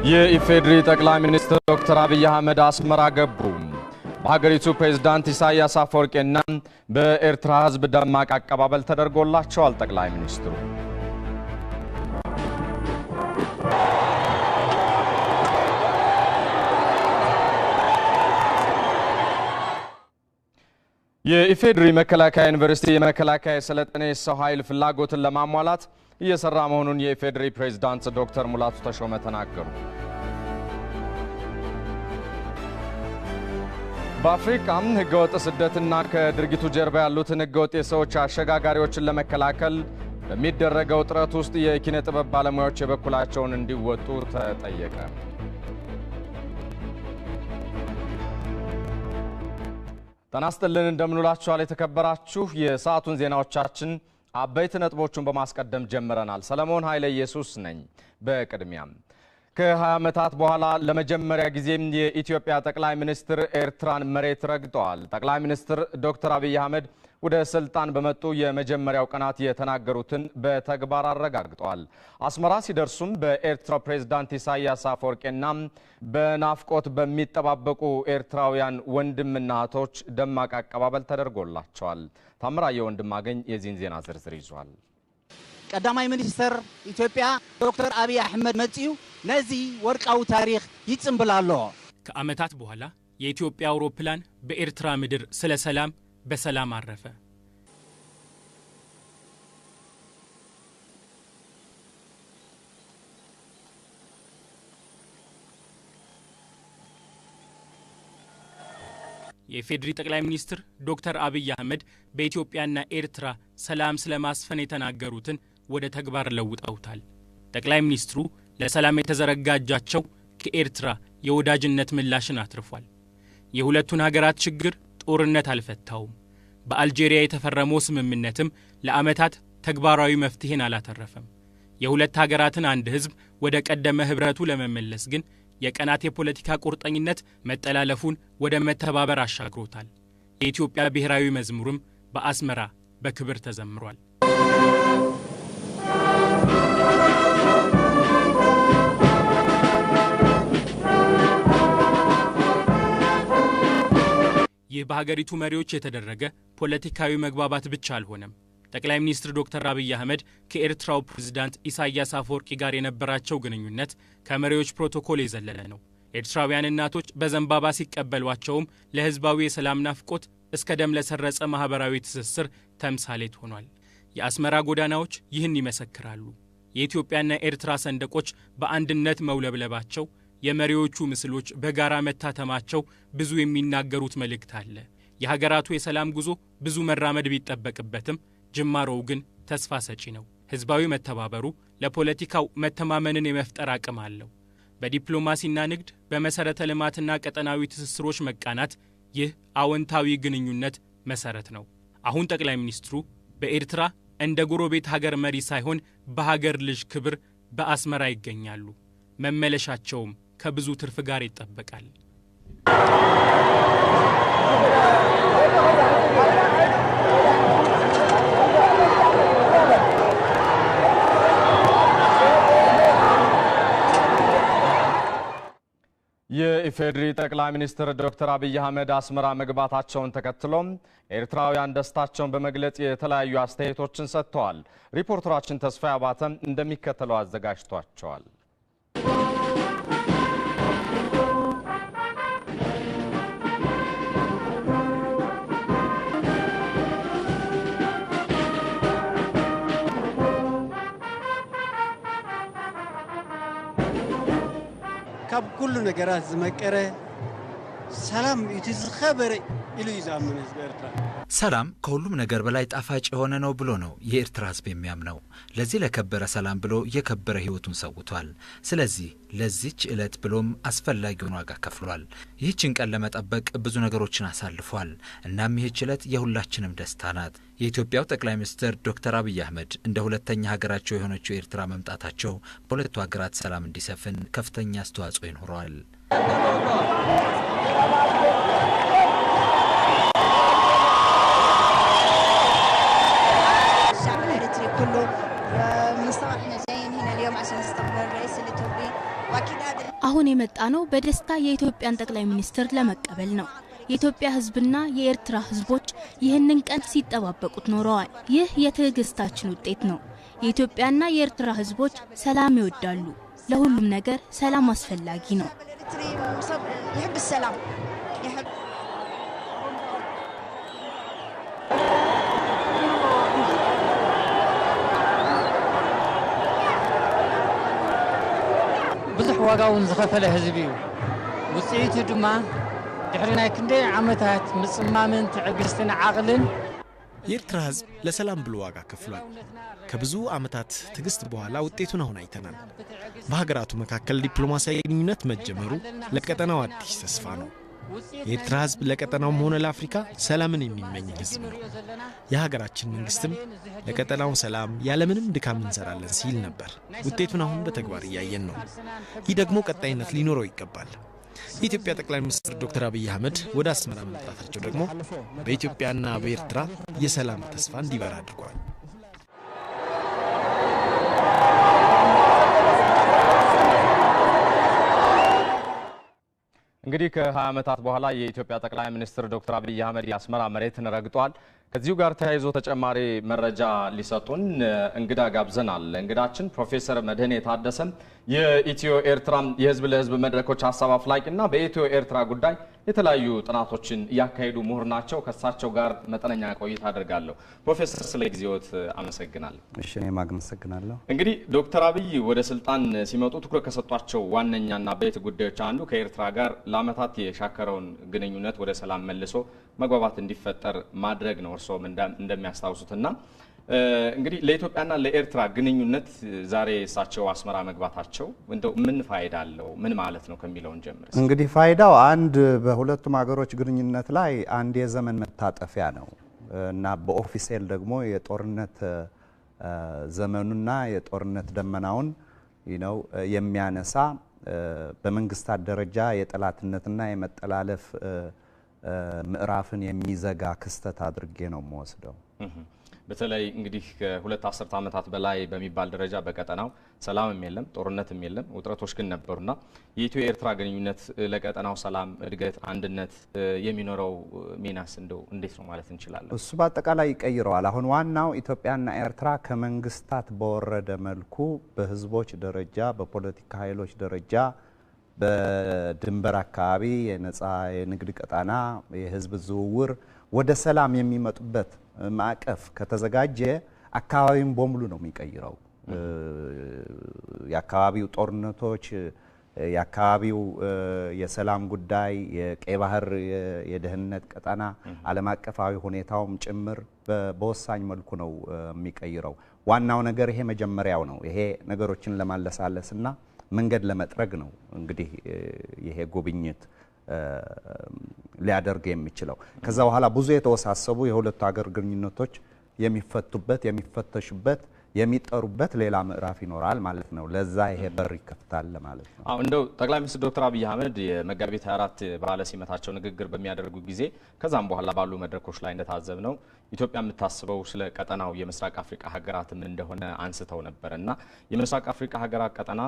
የኢፌዴሪ ጠቅላይ ሚኒስትር ዶክተር አብይ አህመድ አስመራ ገቡ። በሀገሪቱ ፕሬዝዳንት ኢሳያስ አፈወርቂና በኤርትራ ሕዝብ ደማቅ አቀባበል ተደርጎላቸዋል። ጠቅላይ ሚኒስትሩ የኢፌዴሪ መከላከያ ዩኒቨርሲቲ የመከላከያ የሰለጠነ የሰው ኃይል ፍላጎትን ለማሟላት እየሰራ መሆኑን የኢፌዴሪ ፕሬዝዳንት ዶክተር ሙላቱ ተሾመ ተናገሩ። በአፍሪካም ህገወጥ ስደትና ከድርጊቱ ጀርባ ያሉትን ህገወጥ የሰዎች አሸጋጋሪዎችን ለመከላከል በሚደረገው ጥረት ውስጥ የኪነ ጥበብ ባለሙያዎች የበኩላቸውን እንዲወጡ ተጠየቀ። ጤና ይስጥልን፣ እንደምንውላችኋል። የተከበራችሁ የሰዓቱን ዜናዎቻችን አበይት ነጥቦቹን በማስቀደም ጀምረናል። ሰለሞን ኃይለ ኢየሱስ ነኝ። በቅድሚያም ከ20 ዓመታት በኋላ ለመጀመሪያ ጊዜም የኢትዮጵያ ጠቅላይ ሚኒስትር ኤርትራን መሬት ረግጠዋል። ጠቅላይ ሚኒስትር ዶክተር አብይ አህመድ ወደ ስልጣን በመጡ የመጀመሪያው ቀናት የተናገሩትን በተግባር አረጋግጠዋል። አስመራ ሲደርሱም በኤርትራ ፕሬዝዳንት ኢሳያስ አፈወርቂና በናፍቆት በሚጠባበቁ ኤርትራውያን ወንድምና እህቶች ደማቅ አቀባበል ተደርጎላቸዋል። ታምራየ ወንድማገኝ የዚህን ዜና ዝርዝር ይዟል። ቀዳማይ ሚኒስትር ኢትዮጵያ ዶክተር አብይ አህመድ መጺኡ ነዚ ወርቃዊ ታሪክ ይጽምብል ኣሎ። ከዓመታት በኋላ የኢትዮጵያ አውሮፕላን በኤርትራ ምድር ስለ ሰላም በሰላም አረፈ። የኢፌዴሪ ጠቅላይ ሚኒስትር ዶክተር አብይ አህመድ በኢትዮጵያና ኤርትራ ሰላም ስለማስፈን የተናገሩትን ወደ ተግባር ለውጠውታል። ጠቅላይ ሚኒስትሩ ለሰላም የተዘረጋ እጃቸው ከኤርትራ የወዳጅነት ምላሽን አትርፏል። የሁለቱን ሀገራት ችግር ጦርነት አልፈታውም። በአልጄሪያ የተፈረመው ስምምነትም ለዓመታት ተግባራዊ መፍትሄን አላተረፈም። የሁለት ሀገራትን አንድ ሕዝብ ወደ ቀደመ ህብረቱ ለመመለስ ግን የቀናት የፖለቲካ ቁርጠኝነት መጠላለፉን ወደ መተባበር አሻግሮታል። የኢትዮጵያ ብሔራዊ መዝሙርም በአስመራ በክብር ተዘምሯል። ይህ በሀገሪቱ መሪዎች የተደረገ ፖለቲካዊ መግባባት ብቻ አልሆነም። ጠቅላይ ሚኒስትር ዶክተር አብይ አህመድ ከኤርትራው ፕሬዝዳንት ኢሳያስ አፈወርቂ ጋር የነበራቸው ግንኙነት ከመሪዎች ፕሮቶኮል የዘለለ ነው። ኤርትራውያን እናቶች በዘንባባ ሲቀበሏቸውም ለህዝባዊ የሰላም ናፍቆት እስከ ደም ለሰረጸ ማህበራዊ ትስስር ተምሳሌት ሆኗል። የአስመራ ጎዳናዎች ይህን ይመሰክራሉ። የኢትዮጵያና ኤርትራ ሰንደቆች በአንድነት መውለብለባቸው፣ የመሪዎቹ ምስሎች በጋራ መታተማቸው ብዙ የሚናገሩት መልእክት አለ። የሀገራቱ የሰላም ጉዞ ብዙ መራመድ ቢጠበቅበትም ጅማሮው ግን ተስፋ ሰጪ ነው። ህዝባዊ መተባበሩ ለፖለቲካው መተማመንን የመፍጠር አቅም አለው። በዲፕሎማሲና ንግድ፣ በመሰረተ ልማትና ቀጠናዊ ትስስሮች መቃናት ይህ አዎንታዊ ግንኙነት መሰረት ነው። አሁን ጠቅላይ ሚኒስትሩ በኤርትራ እንደ ጎረቤት ሀገር መሪ ሳይሆን በሀገር ልጅ ክብር በአስመራ ይገኛሉ። መመለሻቸውም ከብዙ ትርፍ ጋር ይጠበቃል። የኢፌዴሪ ጠቅላይ ሚኒስትር ዶክተር አብይ አህመድ አስመራ መግባታቸውን ተከትሎም ኤርትራውያን ደስታቸውን በመግለጽ የተለያዩ አስተያየቶችን ሰጥተዋል። ሪፖርተራችን ተስፋዬ አባተ እንደሚከተለው አዘጋጅቷቸዋል። ካብ ኩሉ ነገራት ዝመቀረ ሰላም እቲ ዝኸበረ ኢሉ እዩ ዝኣምን ህዝቢ ኤርትራ። ሰላም ከሁሉም ነገር በላይ ጣፋጭ የሆነ ነው ብሎ ነው የኤርትራ ሕዝብ የሚያምነው። ለዚህ ለከበረ ሰላም ብሎ የከበረ ሕይወቱን ሰውቷል። ስለዚህ ለዚች ዕለት ብሎም አስፈላጊውን ዋጋ ከፍሏል። ይህችን ቀን ለመጠበቅ ብዙ ነገሮችን አሳልፏል። እናም ይህች ዕለት የሁላችንም ደስታ ናት። የኢትዮጵያው ጠቅላይ ሚኒስትር ዶክተር አብይ አህመድ እንደ ሁለተኛ ሀገራቸው የሆነችው ኤርትራ መምጣታቸው በሁለቱ ሀገራት ሰላም እንዲሰፍን ከፍተኛ አስተዋጽኦ ይኖረዋል። الشعب الاريتري كله من الصباح احنا جايين هنا اليوم عشان نستقبل الرئيس الاتيوبي، واكيد هذا አሁን የመጣነው በደስታ የኢትዮጵያን ጠቅላይ ሚኒስትር ለመቀበል ነው። የኢትዮጵያ ሕዝብና የኤርትራ ሕዝቦች ይህንን ቀን ሲጠባበቁት ኖረዋል። ይህ የትዕግስታችን ውጤት ነው። የኢትዮጵያና የኤርትራ ሕዝቦች ሰላም ይወዳሉ። ለሁሉም ነገር ሰላም አስፈላጊ ነው። ብዙሕ ዋጋውን ዝኸፈለ ህዝቢ እዩ። ውፅኢቱ ድማ ድሕሪ ናይ ክንደይ ዓመታት ምጽማምን ትዕግስትን ዓቕልን የኤርትራ ህዝብ ለሰላም ብሎ ዋጋ ከፍሏል። ከብዙ ዓመታት ትዕግስት በኋላ ውጤቱን አሁን አይተናል። በሀገራቱ መካከል ዲፕሎማሲያዊ ግንኙነት መጀመሩ ለቀጠናው አዲስ ተስፋ ነው። የኤርትራ ህዝብ ለቀጠናውም ሆነ ለአፍሪካ ሰላምን የሚመኝ ህዝብ ነው። የሀገራችን መንግስትም ለቀጠናው ሰላም ያለምንም ድካም እንሰራለን ሲል ነበር። ውጤቱን አሁን በተግባር እያየን ነው። ይህ ደግሞ ቀጣይነት ሊኖረው ይገባል። የኢትዮጵያ ጠቅላይ ሚኒስትር ዶክተር አብይ አህመድ ወደ አስመራ መምጣታቸው ደግሞ በኢትዮጵያና በኤርትራ የሰላም ተስፋ እንዲበራ አድርጓል። እንግዲህ ከ20 ዓመታት በኋላ የኢትዮጵያ ጠቅላይ ሚኒስትር ዶክተር አብይ አህመድ የአስመራ መሬትን ረግጧል። ከዚሁ ጋር ተያይዞ ተጨማሪ መረጃ ሊሰጡን እንግዳ ጋብዘናል። እንግዳችን ፕሮፌሰር መድህኔ ታደሰም የኢትዮ ኤርትራ የህዝብ ለህዝብ መድረኮች ሀሳብ አፍላቂና በኢትዮ ኤርትራ ጉዳይ የተለያዩ ጥናቶችን እያካሄዱ ምሁር ናቸው። ከእሳቸው ጋር መጠነኛ ቆይታ አደርጋለሁ። ፕሮፌሰር ስለ ጊዜዎት አመሰግናለሁ። እሺ፣ እኔም አመሰግናለሁ። እንግዲህ ዶክተር አብይ ወደ ስልጣን ሲመጡ ትኩረት ከሰጧቸው ዋነኛና አበይት ጉዳዮች አንዱ ከኤርትራ ጋር ለዓመታት የሻከረውን ግንኙነት ወደ ሰላም መልሶ መግባባት እንዲፈጠር ማድረግ ነው። እርስዎም እንደሚያስታውሱትና እንግዲህ ለኢትዮጵያና ለኤርትራ ግንኙነት ዛሬ እሳቸው አስመራ መግባታቸው እንደው ምን ፋይዳ አለው፣ ምን ማለት ነው ከሚለውን ጀምር። እንግዲህ ፋይዳው አንድ በሁለቱም ሀገሮች ግንኙነት ላይ አንድ የዘመን መታጠፊያ ነው እና በኦፊሴል ደግሞ የጦርነት ዘመኑና የጦርነት ደመናውን ነው የሚያነሳ፣ በመንግስታት ደረጃ የጠላትነትና የመጠላለፍ ምዕራፍን የሚዘጋ ክስተት አድርጌ ነው የምወስደው። በተለይ እንግዲህ ከሁለት አስርተ ዓመታት በላይ በሚባል ደረጃ በቀጠናው ሰላምም የለም ጦርነትም የለም፣ ውጥረቶች ግን ነበሩና የኢትዮ ኤርትራ ግንኙነት ለቀጠናው ሰላም፣ እድገት፣ አንድነት የሚኖረው ሚናስ እንደው እንዴት ነው ማለት እንችላለን? እሱ በአጠቃላይ ይቀይረዋል። አሁን ዋናው ኢትዮጵያና ኤርትራ ከመንግስታት በወረደ መልኩ በህዝቦች ደረጃ፣ በፖለቲካ ኃይሎች ደረጃ፣ በድንበር አካባቢ የነፃ የንግድ ቀጣና፣ የህዝብ ዝውውር ወደ ሰላም የሚመጡበት ማዕቀፍ ከተዘጋጀ አካባቢውን በሙሉ ነው የሚቀይረው። የአካባቢው ጦርነቶች፣ የአካባቢው የሰላም ጉዳይ፣ የቀይ ባህር የደህንነት ቀጠና፣ ዓለም አቀፋዊ ሁኔታውም ጭምር በወሳኝ መልኩ ነው የሚቀይረው። ዋናው ነገር ይሄ መጀመሪያው ነው። ይሄ ነገሮችን ለማለሳለስና መንገድ ለመጥረግ ነው እንግዲህ ይሄ ጉብኝት ሊያደርግ የሚችለው። ከዛ በኋላ ብዙ የተወሳሰቡ የሁለቱ ሀገር ግንኙነቶች የሚፈቱበት፣ የሚፈተሹበት፣ የሚጠሩበት ሌላ ምዕራፍ ይኖራል ማለት ነው። ለዛ ይሄ በር ይከፍታል ማለት ነው። አዎ፣ እንደው ጠቅላይ ሚኒስትር ዶክተር አብይ አህመድ የመጋቢት 24 በዓለ ሲመታቸው ንግግር በሚያደርጉ ጊዜ ከዛም በኋላ ባሉ መድረኮች ላይ እንደታዘብነው ኢትዮጵያ የምታስበው ስለ ቀጠናው የምስራቅ አፍሪካ ሀገራትም እንደሆነ አንስተው ነበር እና የምስራቅ አፍሪካ ሀገራት ቀጠና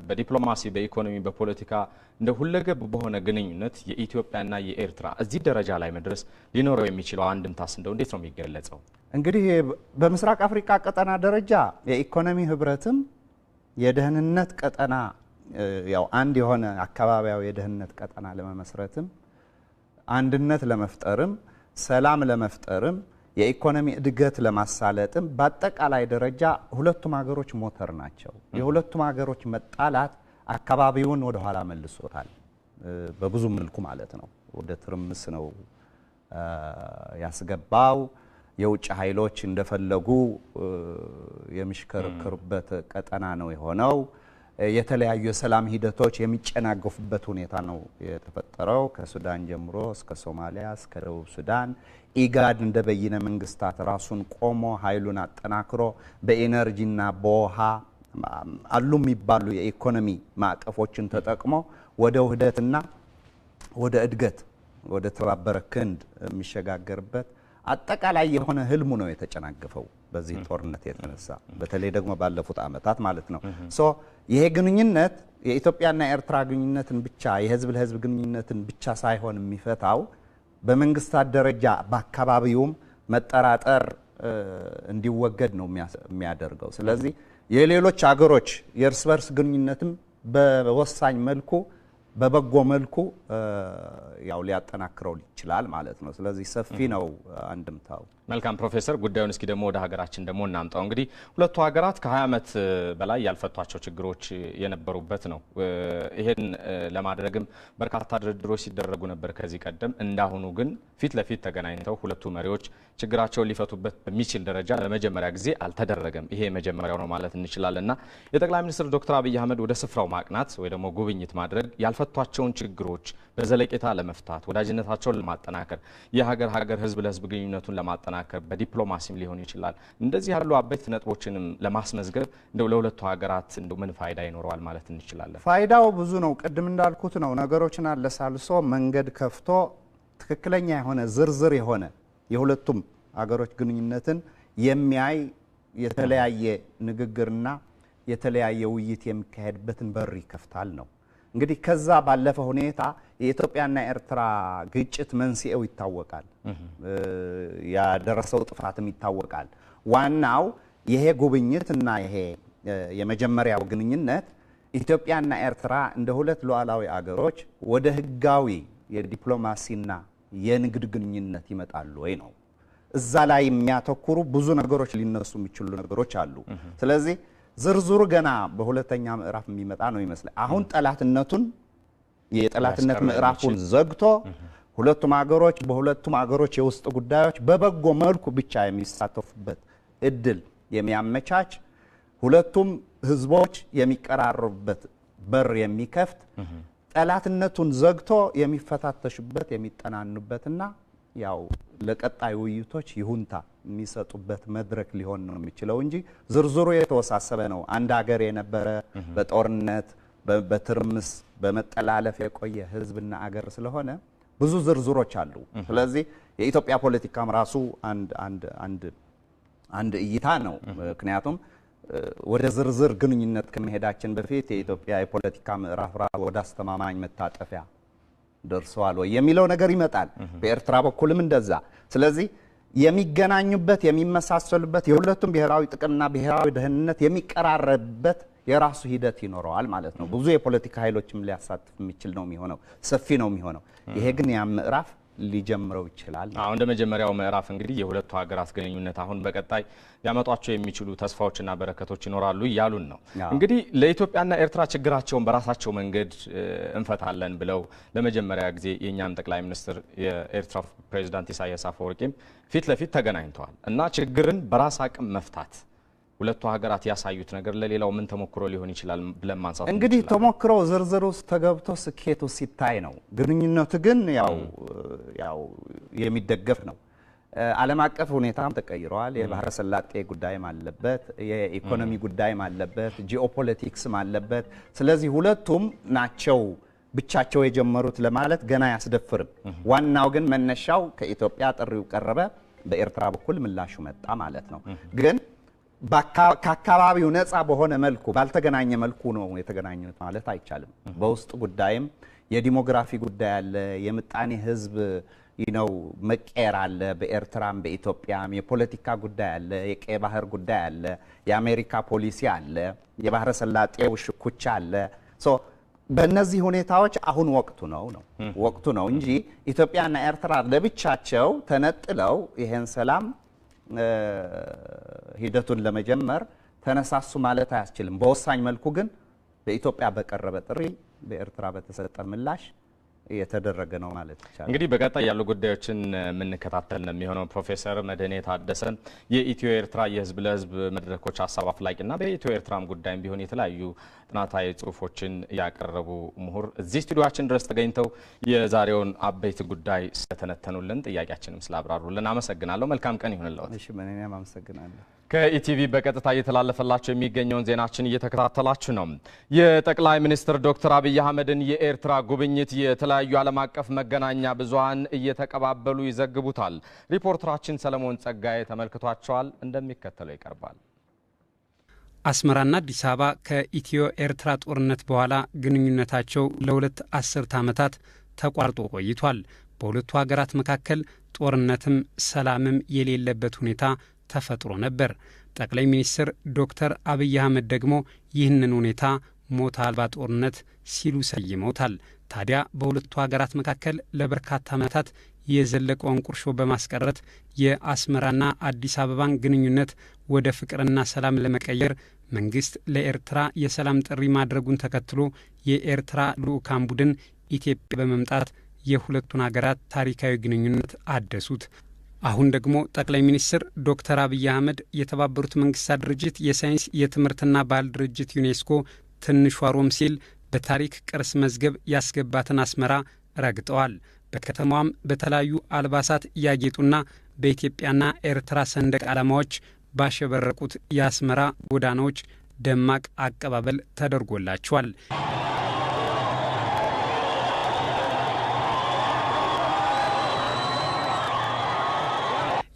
በዲፕሎማሲ፣ በኢኮኖሚ፣ በፖለቲካ እንደ ሁለገብ በሆነ ግንኙነት የኢትዮጵያና የኤርትራ እዚህ ደረጃ ላይ መድረስ ሊኖረው የሚችለው አንድምታስ እንደው እንዴት ነው የሚገለጸው? እንግዲህ በምስራቅ አፍሪካ ቀጠና ደረጃ የኢኮኖሚ ህብረትም የደህንነት ቀጠና ያው አንድ የሆነ አካባቢያዊ የደህንነት ቀጠና ለመመስረትም አንድነት ለመፍጠርም ሰላም ለመፍጠርም የኢኮኖሚ እድገት ለማሳለጥም በአጠቃላይ ደረጃ ሁለቱም ሀገሮች ሞተር ናቸው። የሁለቱም ሀገሮች መጣላት አካባቢውን ወደ ኋላ መልሶታል፣ በብዙ መልኩ ማለት ነው። ወደ ትርምስ ነው ያስገባው። የውጭ ኃይሎች እንደፈለጉ የሚሽከረከሩበት ቀጠና ነው የሆነው። የተለያዩ የሰላም ሂደቶች የሚጨናገፉበት ሁኔታ ነው የተፈጠረው። ከሱዳን ጀምሮ እስከ ሶማሊያ፣ እስከ ደቡብ ሱዳን ኢጋድ እንደ በይነ መንግስታት ራሱን ቆሞ ኃይሉን አጠናክሮ በኢነርጂና በውሃ አሉ የሚባሉ የኢኮኖሚ ማዕቀፎችን ተጠቅሞ ወደ ውህደትና ወደ እድገት ወደ ተባበረ ክንድ የሚሸጋገርበት አጠቃላይ የሆነ ህልሙ ነው የተጨናገፈው በዚህ ጦርነት የተነሳ፣ በተለይ ደግሞ ባለፉት ዓመታት ማለት ነው። So ይሄ ግንኙነት የኢትዮጵያና ኤርትራ ግንኙነትን ብቻ የህዝብ ለህዝብ ግንኙነትን ብቻ ሳይሆን የሚፈታው በመንግስታት ደረጃ በአካባቢውም መጠራጠር እንዲወገድ ነው የሚያደርገው። ስለዚህ የሌሎች አገሮች የእርስ በርስ ግንኙነትም በወሳኝ መልኩ በበጎ መልኩ ያው ሊያጠናክረው ይችላል ማለት ነው። ስለዚህ ሰፊ ነው አንድምታው። መልካም ፕሮፌሰር፣ ጉዳዩን እስኪ ደግሞ ወደ ሀገራችን ደግሞ እናምጣው። እንግዲህ ሁለቱ ሀገራት ከ20 ዓመት በላይ ያልፈቷቸው ችግሮች የነበሩበት ነው። ይሄን ለማድረግም በርካታ ድርድሮች ሲደረጉ ነበር ከዚህ ቀደም። እንዳሁኑ ግን ፊት ለፊት ተገናኝተው ሁለቱ መሪዎች ችግራቸውን ሊፈቱበት በሚችል ደረጃ ለመጀመሪያ ጊዜ አልተደረገም። ይሄ የመጀመሪያው ነው ማለት እንችላለንና የጠቅላይ ሚኒስትር ዶክተር አብይ አህመድ ወደ ስፍራው ማቅናት ወይ ደግሞ ጉብኝት ማድረግ ያልፈቷቸውን ችግሮች በዘለቄታ ለመፍታት ወዳጅነታቸውን ለማጠናከር የሀገር ሀገር ህዝብ ለህዝብ ግንኙነቱን ለማጠናከር በዲፕሎማሲም ሊሆን ይችላል እንደዚህ ያሉ አበይት ነጥቦችንም ለማስመዝገብ እንደው ለሁለቱ ሀገራት እንደው ምን ፋይዳ ይኖረዋል ማለት እንችላለን? ፋይዳው ብዙ ነው። ቅድም እንዳልኩት ነው። ነገሮችን አለሳልሶ መንገድ ከፍቶ ትክክለኛ የሆነ ዝርዝር የሆነ የሁለቱም ሀገሮች ግንኙነትን የሚያይ የተለያየ ንግግርና የተለያየ ውይይት የሚካሄድበትን በር ይከፍታል ነው። እንግዲህ ከዛ ባለፈ ሁኔታ የኢትዮጵያና ኤርትራ ግጭት መንስኤው ይታወቃል፣ ያደረሰው ጥፋትም ይታወቃል። ዋናው ይሄ ጉብኝት እና ይሄ የመጀመሪያው ግንኙነት ኢትዮጵያና ኤርትራ እንደ ሁለት ሉዓላዊ አገሮች ወደ ህጋዊ የዲፕሎማሲና የንግድ ግንኙነት ይመጣሉ ወይ ነው። እዛ ላይ የሚያተኩሩ ብዙ ነገሮች ሊነሱ የሚችሉ ነገሮች አሉ። ስለዚህ ዝርዝሩ ገና በሁለተኛ ምዕራፍ የሚመጣ ነው ይመስላል። አሁን ጠላትነቱን የጠላትነት ምዕራፉን ዘግቶ ሁለቱም አገሮች በሁለቱም አገሮች የውስጥ ጉዳዮች በበጎ መልኩ ብቻ የሚሳተፉበት እድል የሚያመቻች ሁለቱም ህዝቦች የሚቀራረቡበት በር የሚከፍት ጠላትነቱን ዘግቶ የሚፈታተሹበት የሚጠናኑበትና ያው ለቀጣይ ውይይቶች ይሁንታ የሚሰጡበት መድረክ ሊሆን ነው የሚችለው እንጂ ዝርዝሩ የተወሳሰበ ነው። አንድ ሀገር የነበረ በጦርነት በትርምስ በመጠላለፍ የቆየ ህዝብና አገር ስለሆነ ብዙ ዝርዝሮች አሉ። ስለዚህ የኢትዮጵያ ፖለቲካም ራሱ አንድ አንድ አንድ አንድ እይታ ነው። ምክንያቱም ወደ ዝርዝር ግንኙነት ከመሄዳችን በፊት የኢትዮጵያ የፖለቲካ ምዕራፍ ራሱ ወደ አስተማማኝ መታጠፊያ ደርሰዋል ወይ የሚለው ነገር ይመጣል። በኤርትራ በኩልም እንደዛ። ስለዚህ የሚገናኙበት የሚመሳሰሉበት የሁለቱም ብሔራዊ ጥቅምና ብሔራዊ ደህንነት የሚቀራረብበት የራሱ ሂደት ይኖረዋል ማለት ነው። ብዙ የፖለቲካ ኃይሎችም ሊያሳትፍ የሚችል ነው የሚሆነው፣ ሰፊ ነው የሚሆነው። ይሄ ግን ያ ምዕራፍ ሊጀምረው ይችላል። አሁን እንደ መጀመሪያው ምዕራፍ እንግዲህ የሁለቱ ሀገራት ግንኙነት አሁን በቀጣይ ሊያመጧቸው የሚችሉ ተስፋዎችና በረከቶች ይኖራሉ እያሉን ነው። እንግዲህ ለኢትዮጵያና ኤርትራ ችግራቸውን በራሳቸው መንገድ እንፈታለን ብለው ለመጀመሪያ ጊዜ የእኛም ጠቅላይ ሚኒስትር የኤርትራ ፕሬዚዳንት ኢሳያስ አፈወርቂም ፊት ለፊት ተገናኝተዋል እና ችግርን በራስ አቅም መፍታት ሁለቱ ሀገራት ያሳዩት ነገር ለሌላው ምን ተሞክሮ ሊሆን ይችላል ብለን ማንሳት እንግዲህ ተሞክሮ ዝርዝር ውስጥ ተገብቶ ስኬቱ ሲታይ ነው። ግንኙነቱ ግን ያው ያው የሚደገፍ ነው። ዓለም አቀፍ ሁኔታም ተቀይሯል። የባህረ ሰላጤ ጉዳይም አለበት፣ የኢኮኖሚ ጉዳይም አለበት፣ ጂኦፖለቲክስም አለበት። ስለዚህ ሁለቱም ናቸው ብቻቸው የጀመሩት ለማለት ገና አያስደፍርም። ዋናው ግን መነሻው ከኢትዮጵያ ጥሪው ቀረበ፣ በኤርትራ በኩል ምላሹ መጣ ማለት ነው። ግን ከአካባቢው ነፃ በሆነ መልኩ ባልተገናኘ መልኩ ነው የተገናኙት ማለት አይቻልም። በውስጥ ጉዳይም የዲሞግራፊ ጉዳይ አለ፣ የምጣኔ ህዝብ ነው መቀየር አለ፣ በኤርትራም በኢትዮጵያም የፖለቲካ ጉዳይ አለ፣ የቀይ ባህር ጉዳይ አለ፣ የአሜሪካ ፖሊሲ አለ፣ የባህረ ሰላጤው ሽኩቻ አለ። so በእነዚህ ሁኔታዎች አሁን ወቅቱ ነው ነው ወቅቱ ነው እንጂ ኢትዮጵያና ኤርትራ ለብቻቸው ተነጥለው ይሄን ሰላም ሂደቱን ለመጀመር ተነሳሱ ማለት አያስችልም። በወሳኝ መልኩ ግን በኢትዮጵያ በቀረበ ጥሪ በኤርትራ በተሰጠ ምላሽ የተደረገ ነው ማለት ይቻላል። እንግዲህ በቀጣይ ያሉ ጉዳዮችን የምንከታተል ነው የሚሆነው። ፕሮፌሰር መድህኔ ታደሰ የኢትዮ ኤርትራ የህዝብ ለህዝብ መድረኮች ሀሳብ አፍላቂና በኢትዮ ኤርትራም ጉዳይም ቢሆን የተለያዩ ጥናታዊ ጽሁፎችን ያቀረቡ ምሁር እዚህ ስቱዲዮአችን ድረስ ተገኝተው የዛሬውን አበይት ጉዳይ ስለተነተኑልን ጥያቄያችንም ስላብራሩልን አመሰግናለሁ። መልካም ቀን ይሁንልዎት። እሺ፣ እኔም አመሰግናለሁ። ከኢቲቪ በቀጥታ እየተላለፈላቸው የሚገኘውን ዜናችን እየተከታተላችሁ ነው። የጠቅላይ ሚኒስትር ዶክተር አብይ አህመድን የኤርትራ ጉብኝት የተለያዩ ዓለም አቀፍ መገናኛ ብዙሃን እየተቀባበሉ ይዘግቡታል። ሪፖርተራችን ሰለሞን ጸጋዬ ተመልክቷቸዋል፣ እንደሚከተለው ይቀርባል። አስመራና አዲስ አበባ ከኢትዮ ኤርትራ ጦርነት በኋላ ግንኙነታቸው ለ2 አስርተ ዓመታት ተቋርጦ ቆይቷል። በሁለቱ ሀገራት መካከል ጦርነትም ሰላምም የሌለበት ሁኔታ ተፈጥሮ ነበር። ጠቅላይ ሚኒስትር ዶክተር አብይ አህመድ ደግሞ ይህንን ሁኔታ ሞት አልባ ጦርነት ሲሉ ሰይመውታል። ታዲያ በሁለቱ ሀገራት መካከል ለበርካታ ዓመታት የዘለቀውን ቁርሾ በማስቀረት የአስመራና አዲስ አበባን ግንኙነት ወደ ፍቅርና ሰላም ለመቀየር መንግስት ለኤርትራ የሰላም ጥሪ ማድረጉን ተከትሎ የኤርትራ ልዑካን ቡድን ኢትዮጵያ በመምጣት የሁለቱን ሀገራት ታሪካዊ ግንኙነት አደሱት። አሁን ደግሞ ጠቅላይ ሚኒስትር ዶክተር አብይ አህመድ የተባበሩት መንግስታት ድርጅት የሳይንስ የትምህርትና ባህል ድርጅት ዩኔስኮ ትንሿ ሮም ሲል በታሪክ ቅርስ መዝገብ ያስገባትን አስመራ ረግጠዋል። በከተማዋም በተለያዩ አልባሳት ያጌጡና በኢትዮጵያና ኤርትራ ሰንደቅ ዓላማዎች ባሸበረቁት የአስመራ ጎዳናዎች ደማቅ አቀባበል ተደርጎላቸዋል።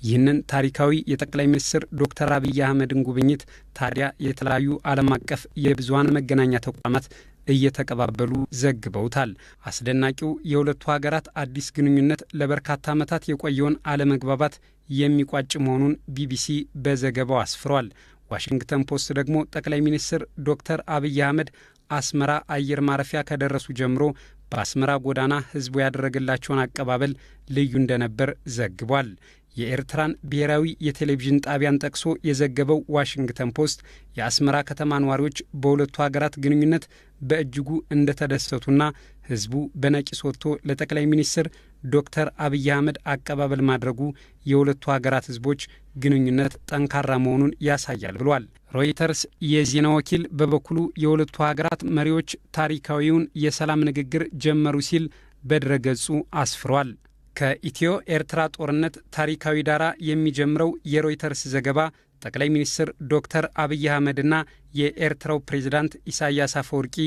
ይህንን ታሪካዊ የጠቅላይ ሚኒስትር ዶክተር አብይ አህመድን ጉብኝት ታዲያ የተለያዩ ዓለም አቀፍ የብዙሃን መገናኛ ተቋማት እየተቀባበሉ ዘግበውታል። አስደናቂው የሁለቱ ሀገራት አዲስ ግንኙነት ለበርካታ ዓመታት የቆየውን አለመግባባት የሚቋጭ መሆኑን ቢቢሲ በዘገባው አስፍሯል። ዋሽንግተን ፖስት ደግሞ ጠቅላይ ሚኒስትር ዶክተር አብይ አህመድ አስመራ አየር ማረፊያ ከደረሱ ጀምሮ በአስመራ ጎዳና ህዝቡ ያደረገላቸውን አቀባበል ልዩ እንደነበር ዘግቧል። የኤርትራን ብሔራዊ የቴሌቪዥን ጣቢያን ጠቅሶ የዘገበው ዋሽንግተን ፖስት የአስመራ ከተማ ነዋሪዎች በሁለቱ ሀገራት ግንኙነት በእጅጉ እንደተደሰቱና ህዝቡ በነቂስ ወጥቶ ለጠቅላይ ሚኒስትር ዶክተር አብይ አህመድ አቀባበል ማድረጉ የሁለቱ ሀገራት ህዝቦች ግንኙነት ጠንካራ መሆኑን ያሳያል ብሏል። ሮይተርስ የዜና ወኪል በበኩሉ የሁለቱ ሀገራት መሪዎች ታሪካዊውን የሰላም ንግግር ጀመሩ ሲል በድረገጹ አስፍሯል። ከኢትዮ ኤርትራ ጦርነት ታሪካዊ ዳራ የሚጀምረው የሮይተርስ ዘገባ ጠቅላይ ሚኒስትር ዶክተር አብይ አህመድና የኤርትራው ፕሬዝዳንት ኢሳያስ አፈወርቂ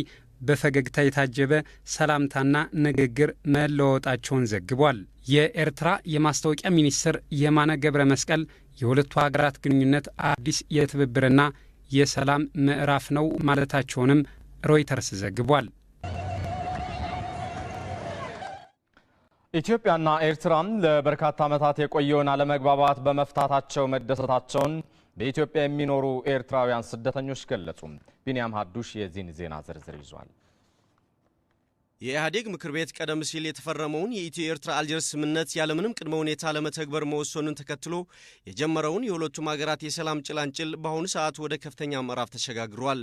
በፈገግታ የታጀበ ሰላምታና ንግግር መለዋወጣቸውን ዘግቧል። የኤርትራ የማስታወቂያ ሚኒስትር የማነ ገብረ መስቀል የሁለቱ ሀገራት ግንኙነት አዲስ የትብብርና የሰላም ምዕራፍ ነው ማለታቸውንም ሮይተርስ ዘግቧል። ኢትዮጵያና ኤርትራም ለበርካታ ዓመታት የቆየውን አለመግባባት በመፍታታቸው መደሰታቸውን በኢትዮጵያ የሚኖሩ ኤርትራውያን ስደተኞች ገለጹ። ቢንያም ሀዱሽ የዚህን ዜና ዝርዝር ይዟል። የኢህአዴግ ምክር ቤት ቀደም ሲል የተፈረመውን የኢትዮ ኤርትራ አልጀርስ ስምምነት ያለምንም ቅድመ ሁኔታ ለመተግበር መወሰኑን ተከትሎ የጀመረውን የሁለቱም ሀገራት የሰላም ጭላንጭል በአሁኑ ሰዓት ወደ ከፍተኛ ምዕራፍ ተሸጋግሯል።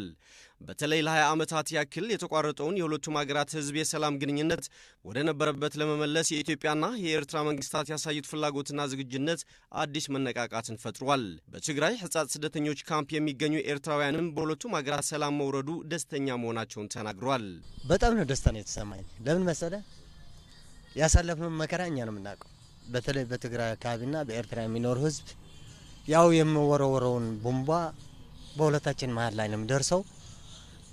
በተለይ ለ20 ዓመታት ያክል የተቋረጠውን የሁለቱም ሀገራት ህዝብ የሰላም ግንኙነት ወደ ነበረበት ለመመለስ የኢትዮጵያና የኤርትራ መንግስታት ያሳዩት ፍላጎትና ዝግጁነት አዲስ መነቃቃትን ፈጥሯል። በትግራይ ሕጻጽ ስደተኞች ካምፕ የሚገኙ ኤርትራውያንም በሁለቱም ሀገራት ሰላም መውረዱ ደስተኛ መሆናቸውን ተናግሯል። በጣም ነው ደስታ ነው የተሰማኝ። ለምን መሰለ? ያሳለፍነው መከራ እኛ ነው የምናውቀው። በተለይ በትግራይ አካባቢና በኤርትራ የሚኖር ህዝብ ያው የሚወረወረውን ቦምባ በሁለታችን መሀል ላይ ነው የሚደርሰው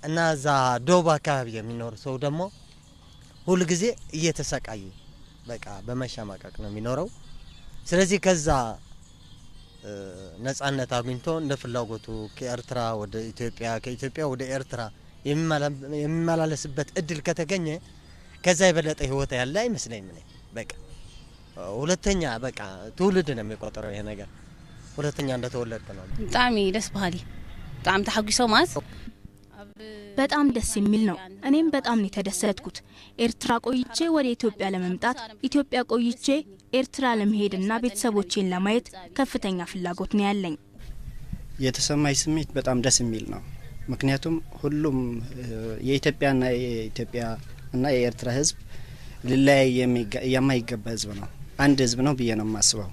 እና እዛ ዶብ አካባቢ የሚኖር ሰው ደግሞ ሁል ጊዜ እየተሰቃየ በቃ በመሸማቀቅ ነው የሚኖረው። ስለዚህ ከዛ ነጻነት አግኝቶ እንደ ፍላጎቱ ከኤርትራ ወደ ኢትዮጵያ ከኢትዮጵያ ወደ ኤርትራ የሚመላለስበት እድል ከተገኘ ከዛ የበለጠ ህይወት ያለ አይመስለኝም። እኔ በቃ ሁለተኛ በቃ ትውልድ ነው የሚቆጠረው ይሄ ነገር፣ ሁለተኛ እንደተወለድኩ ነው። ብጣዕሚ ደስ በሃሊ፣ ብጣዕሚ ተሓጒሶ ማለት በጣም ደስ የሚል ነው። እኔም በጣም ነው የተደሰትኩት። ኤርትራ ቆይቼ ወደ ኢትዮጵያ ለመምጣት፣ ኢትዮጵያ ቆይቼ ኤርትራ ለመሄድና ቤተሰቦቼን ለማየት ከፍተኛ ፍላጎት ነው ያለኝ። የተሰማኝ ስሜት በጣም ደስ የሚል ነው። ምክንያቱም ሁሉም የኢትዮጵያና የኢትዮጵያ እና የኤርትራ ህዝብ ሊለያይ የማይገባ ህዝብ ነው። አንድ ህዝብ ነው ብዬ ነው የማስበው።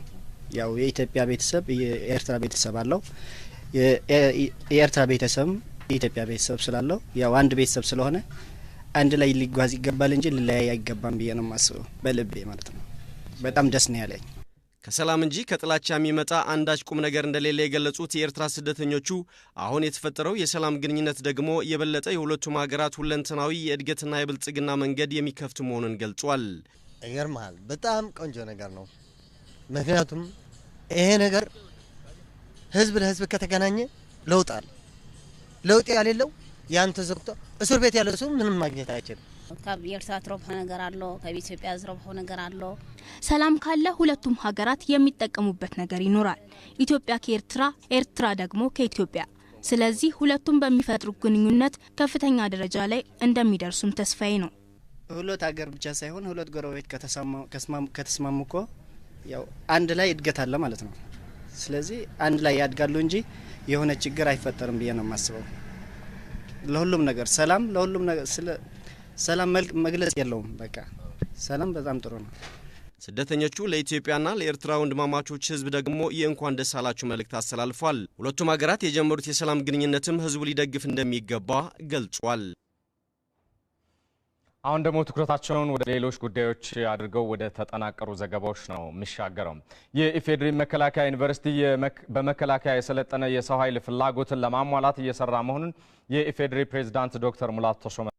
ያው የኢትዮጵያ ቤተሰብ የኤርትራ ቤተሰብ አለው፣ የኤርትራ ቤተሰብም የኢትዮጵያ ቤተሰብ ስላለው ያው አንድ ቤተሰብ ስለሆነ አንድ ላይ ሊጓዝ ይገባል እንጂ ሊለያይ አይገባም ብዬ ነው የማስበው፣ በልቤ ማለት ነው። በጣም ደስ ነው ያለኝ። ከሰላም እንጂ ከጥላቻ የሚመጣ አንዳች ቁም ነገር እንደሌለ የገለጹት የኤርትራ ስደተኞቹ አሁን የተፈጠረው የሰላም ግንኙነት ደግሞ የበለጠ የሁለቱም ሀገራት ሁለንተናዊ የእድገትና የብልጽግና መንገድ የሚከፍት መሆኑን ገልጿል። ይገርምሃል፣ በጣም ቆንጆ ነገር ነው። ምክንያቱም ይሄ ነገር ህዝብ ለህዝብ ከተገናኘ ለውጥ አለ። ለውጥ ያሌለው ያን ተዘግቶ እስር ቤት ያለ ሰው ምንም ማግኘት አይችልም። ካብ ኤርትራ ትረብሖ ነገር ኣሎ፣ ካብ ኢትዮጵያ ዝረብሖ ነገር ኣሎ። ሰላም ካለ ሁለቱም ሀገራት የሚጠቀሙበት ነገር ይኖራል። ኢትዮጵያ ከኤርትራ፣ ኤርትራ ደግሞ ከኢትዮጵያ። ስለዚህ ሁለቱም በሚፈጥሩ ግንኙነት ከፍተኛ ደረጃ ላይ እንደሚደርሱም ተስፋዬ ነው። ሁለት ሀገር ብቻ ሳይሆን ሁለት ጎረቤት ከተስማሙ እኮ ያው አንድ ላይ እድገት አለ ማለት ነው። ስለዚህ አንድ ላይ ያድጋሉ እንጂ የሆነ ችግር አይፈጠርም ብዬ ነው የማስበው። ለሁሉም ነገር ሰላም፣ ለሁሉም ነገር ስለ ሰላም መግለጽ የለውም። በቃ ሰላም በጣም ጥሩ ነው። ስደተኞቹ ለኢትዮጵያና ለኤርትራ ወንድማማቾች ህዝብ ደግሞ የእንኳን ደስ አላችሁ መልእክት አስተላልፏል። ሁለቱም ሀገራት የጀመሩት የሰላም ግንኙነትም ህዝቡ ሊደግፍ እንደሚገባ ገልጿል። አሁን ደግሞ ትኩረታቸውን ወደ ሌሎች ጉዳዮች አድርገው ወደ ተጠናቀሩ ዘገባዎች ነው የሚሻገረው። የኢፌዴሪ መከላከያ ዩኒቨርሲቲ በመከላከያ የሰለጠነ የሰው ኃይል ፍላጎትን ለማሟላት እየሰራ መሆኑን የኢፌዴሪ ፕሬዝዳንት ዶክተር ሙላቱ ተሾመ